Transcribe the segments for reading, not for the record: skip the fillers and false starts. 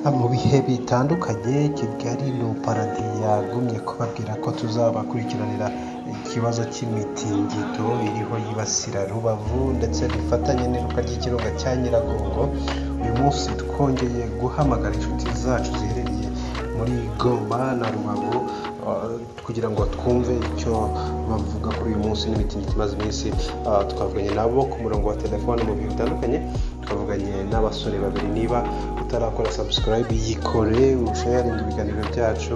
Mu bihe bitandukanye Kigali no Paradis yagumye kubabwira ko tuzabakurikiranira ikibazo cy'imitingito iriho yibasira Rubavu ndetse bifatanye n'iruka ry'ikirunga cya Nyiragongo. Uyu munsi twongeye guhamagara inshuti zacu ziherereye muri Goma na Rubavu kugira ngo twumve icyo bavuga kuri uyu munsi n'imitingito imaze iminsi. Twavuganye nabo ku murongo wa telefone mu bihe bitandukanye, twavuganye n'abasore babiri. Niba utarakora subscribe yikore, usharinge ibiganiro byacu,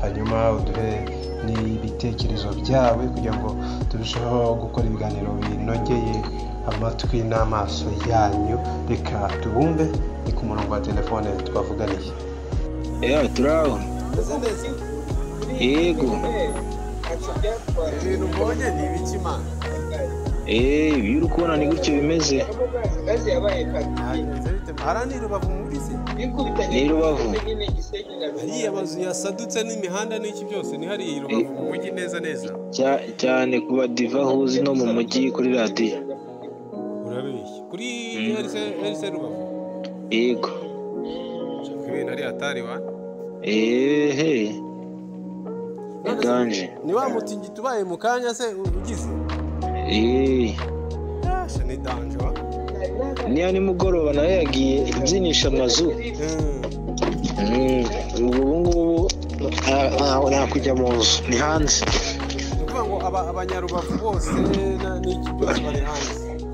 hanyuma uduhe n'ibitekerezo byawe kugira ngo turusheho gukora ibiganiro binogeye amatwi n'amaso yanyu. Reka tubumve, ni ku murongo wa telefone twavuganiye. Turaho. Yego. Ibintu ubonye ni ibiki mana? Ibyo uri kubona ni gutyo bimeze. Hariya ni Rubavu muri se? Ni Rubavu. Hariya amazu yasadutse n'imihanda n'iki byose ni hariya i Rubavu mu mujyi neza neza. Cyane ku badiva huzi no mu mujyi kuri radiyo. Urabeshya. Kuri RC Rubavu? Yego. Ibintu ari hatari wa? Ehe. Danje. Ni wa mutingito ubaye mu kanya se ugize? Ni danje wa? Niya nimugoroba nayo yagiye ibyinisha amazu. Ubu ngubu nta kujya mu nzu, ni hanze. Ni ukuvuga ngo abanyarubavu bose n'iki byose bari hanze.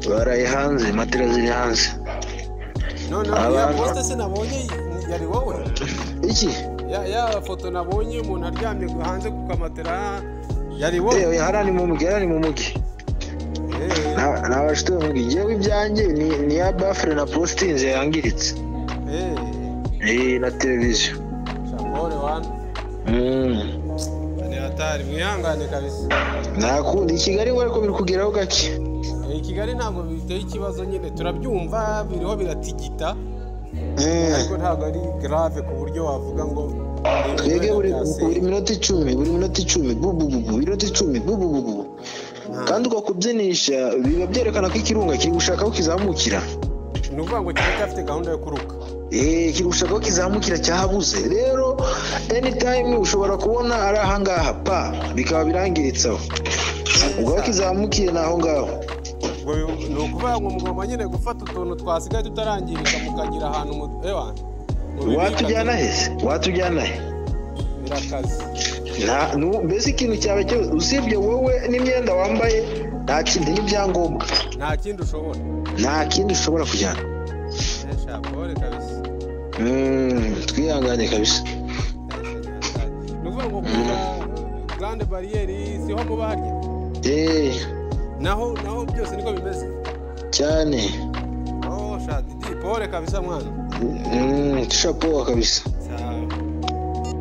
Baraye hanze, matera ziri hanze. None ya poste se nabonye yari wowe? Iki? Ya foto nabonye umuntu aryamye hanze ku kamatera yari wowe? Hariya ni mu mujyi, hariya ni mu mujyi. Nabashite mu mujyi. Yewe ibyanjye ni ya bafure na postinze yangiritse. Na televiziyo. Shapore wana. Ni hatari, mwihangane kabisa. Nakundi Kigali ngo ariko biri kugeraho gake. Kigali ntabwo biteye ikibazo nyine, turabyumva biriho biratigita. Ariko ntabwo ari grave ku buryo wavuga ngo twege buri minota 10, buri minota 10 bu bu bu, minota 10 bu bu bu. Kandi uko kubyinisha biba byerekana ko ikirunga kiri gushaka ko kizamukira. Ni ukuvuga ngo kiracyafite gahunda yo kuruka. Kiri gushaka ko kizamukira cyahabuze. Rero anytime ushobora kubona ari aha ngaha pa bikaba birangiritse aho. Ubwo kizamukiye naho ngaho. Ni ukuvuga ngo mugomba nyine gufata utuntu twasigaye tutarangirika mukagira ahantu ewa. Watujyana he? Watujyana he? Birakaze. Mbese ikintu cyawe cyose usibye wowe n'imyenda wambaye nta kindi n'ibyangombwa. Nta kindi ushobora. Nta kindi ushobora kujyana. Shapore kabisa. Twihangane kabisa. Ni ukuvuga ngo grande barrière siho muba harya? Naho byose niko bimeze. Cyane. Oh sha Didi pole kabisa mwana. Chapeau kabisa. Sawa.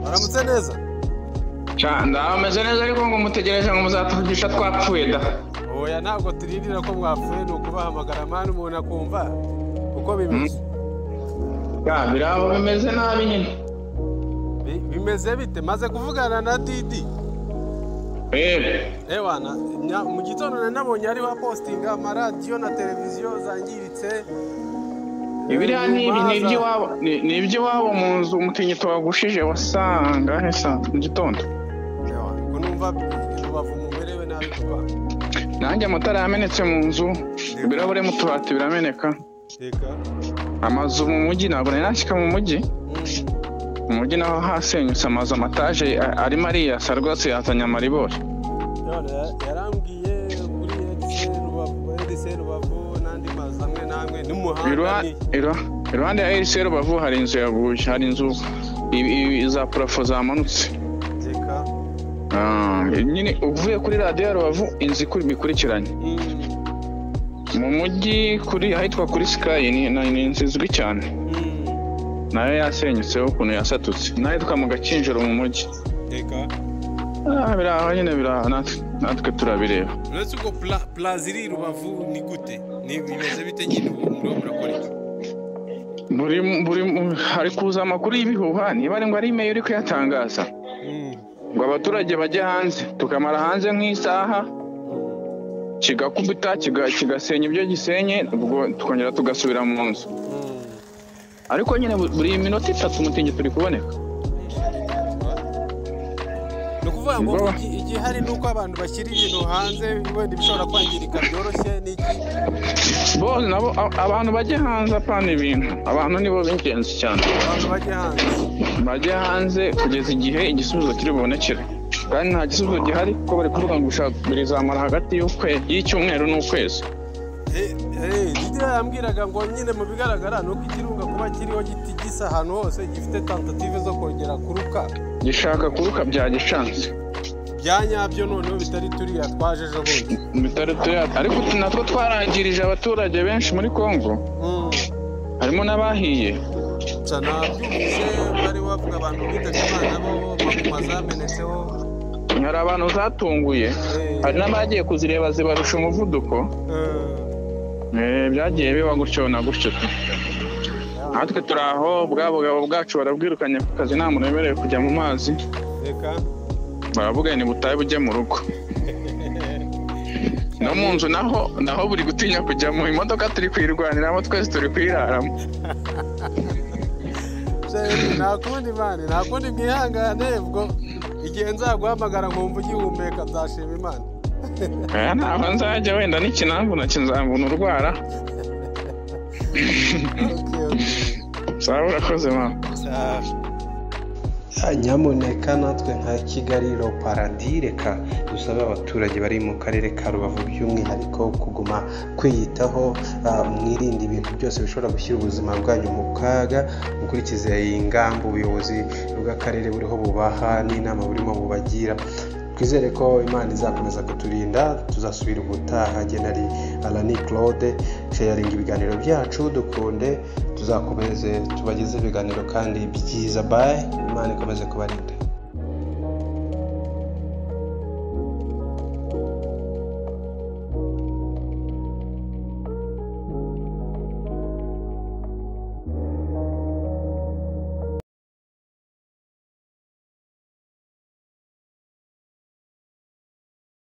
Aramutse neza. Cha ndameze neza ariko ngo mutegereje ngo muzatuvugisha twapfuye da. Oya ntabwo turindira ko mwapfuye, ni ukubahamagara mwana umuntu akumva uko bimeze. Ya birabo bimeze nabi nyine. Bimeze bite? Maze kuvugana na Didi. Ewana mu gitondo nabonye ari wa postinga amaradiyo na televiziyo zangiritse. Ibiriya ni iby'iwabo, ni iby'iwabo mu nzu umutingito wagushije wasanga hesa mu gitondo. Ko numva Rubavu mumerewe nabi kuba. Nanjye amatara yamenetse mu nzu, ibirahure mu tubati birameneka. Amazu mu mujyi ntabwo nari nashyika mu mujyi. Mu mujyi naho hasenyutse amazu, amataje arimo ariyasa rwose yazanye amaribori. Yarambwiye kuri RC Rubavu n'andi mazu amwe n'amwe n'umuhanda. Iruhande ya RC Rubavu hari inzu yaguye, hari inzu za parafo zamanutse. Nyine uvuye kuri radiyo ya Rubavu inzu bikurikiranye. Mu mujyi kuri ahitwa kuri Sky ni inzu izwi cyane. Nayo yasenyutseho ukuntu yasatutse. N'ahitwa mu Gakinjiro mu mujyi. Biraho nyine biraho natwe turabireba. Uretse ubwo plaza iri Rubavu ni gute? Ni bimeze bite nyine ubu muriho murakora iki? Buri hari kuza amakuru y'ibihuha niba ari ngo ari email uri kuyatangaza. Ngo abaturage bajye hanze, tukamara hanze nk'isaha kigakubita kigasenya ibyo gisenye, ubwo tukongera tugasubira mu nzu. Ariko nyine buri minota 3 umutingito uri kuboneka. Ni ukuvuga ngo igihari ni uko abantu bashyira ibintu hanze wenda bishobora kwangirika byoroshye n'iki. Bo nabo abantu bajye hanze apana ibintu. Abantu nibo b'ingenzi cyane. Abantu bajye hanze. Bajye hanze kugeza igihe igisubizo kiri bubonekere. Kandi nta gisubizo gihari kuko bari kuvuga ngo bizamara hagati y'icyumweru n'ukwezi. Didier yambwiraga ngo nyine mu bigaragara ni uko ikirunga kuba kiriho gisa ahantu hose gifite tentative zo kongera kuruka. Gishaka kuruka byagishanze. Bya nyabyo noneho bitari turiya twaje ejo bundi. Bitari turiya ariko natwo twarangirije abaturage benshi muri Kongo. Harimo n'abahiye. Nabyumvise bari bavuga abantu bitabye Imana bo baguma zamenetseho. Hari abantu zatunguye. Hari n'abagiye kuzireba zibarusha umuvuduko. Byagiye biba gutyo na gutyo. Natwe turi aho bwa bugabo bwacu barabwirukanye ku kazi nta muntu wemerewe kujya mu mazi. Baravuga ni butahe bujye mu rugo. No mu nzu naho buri gutinya kujyamo, imodoka turi kuyirwaniramo twese turi kuyiraramo. Nta kundi mani, nta kundi mwihangane ubwo igihe nzaguhamagara nkumva ugihumeka nzashima Imana. Ntabwo nzajya wenda n'ikinamvuna kinzamvuna urwara. Sawa urakoze mama. Nyamuneka natwe nka Kigali Paradis reka dusabe abaturage bari mu karere ka Rubavu by'umwihariko kuguma kwiyitaho, mwirinde ibintu byose bishobora gushyira ubuzima bwanyu mu kaga, mukurikize ingamba ubuyobozi bw'akarere buriho bubaha n'inama burimo bubagira. Twizere ko Imana izakomeza kuturinda. Tuzasubira ubutaha. Genari Alani Claude, sharinga ibiganiro byacu, dukunde, tuzakomeze tubageze ibiganiro kandi byiza. Bye, Imana ikomeze kubarinda.